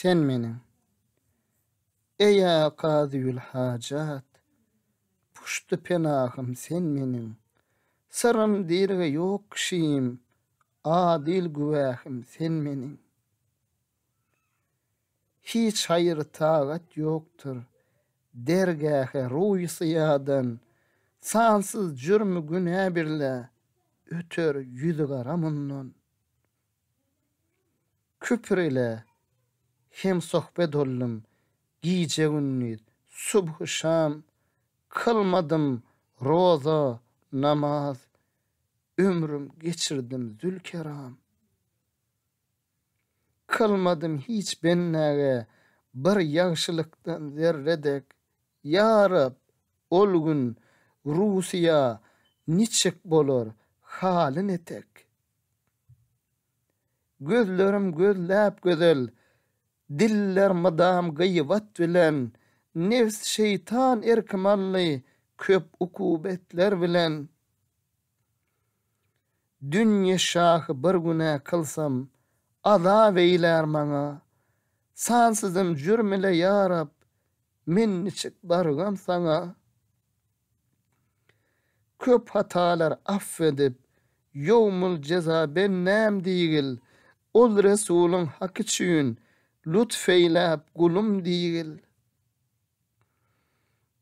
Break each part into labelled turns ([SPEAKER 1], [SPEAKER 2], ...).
[SPEAKER 1] sen meniň. Eý-ä kazyül hajat, puşty penahym sen meniň. Syrym diýrge ýok kişim, adyl güwähim sen meniň. Hiç haýyr-tagat ýokdur, dergähe ruý syýadan, Sansyz jürmi-günä birle öter ýüzügara mundan. Küpür ile hemsohbet oldum, gije-gündiz, subhy-şam, Kylmadym roza, namaz, ömrüm geçirdim zül-keram. Kylmadym hiç bendäge bir ýagşylykdan zerre dek, Ýa Reb, ol gün Rusyýa niçik bolar, haly netek? Gözlerim gözläp gözel, diller mydam gyýbat bilen, Nebs şeýtan erkim aldy köp ukubetler bilen. Dünýe şahy bir günä kylsam, azap eýlär maňa, Sansyzym jürm ile ýa Rab, men niçik bargam saňa? Köp hatalar afw edip, ýowmul jeza bendäm diýgil, Ol Resulyň haky üçin lutf eýläp gulum diýgil.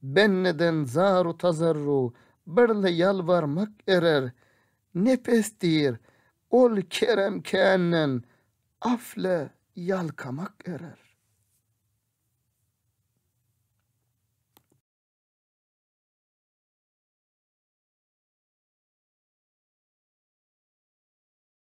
[SPEAKER 1] Bendeden zar-u tazarru birle ýalbarmak erer, Nepes diýr, ol kerem känden afle ýalkamak erer.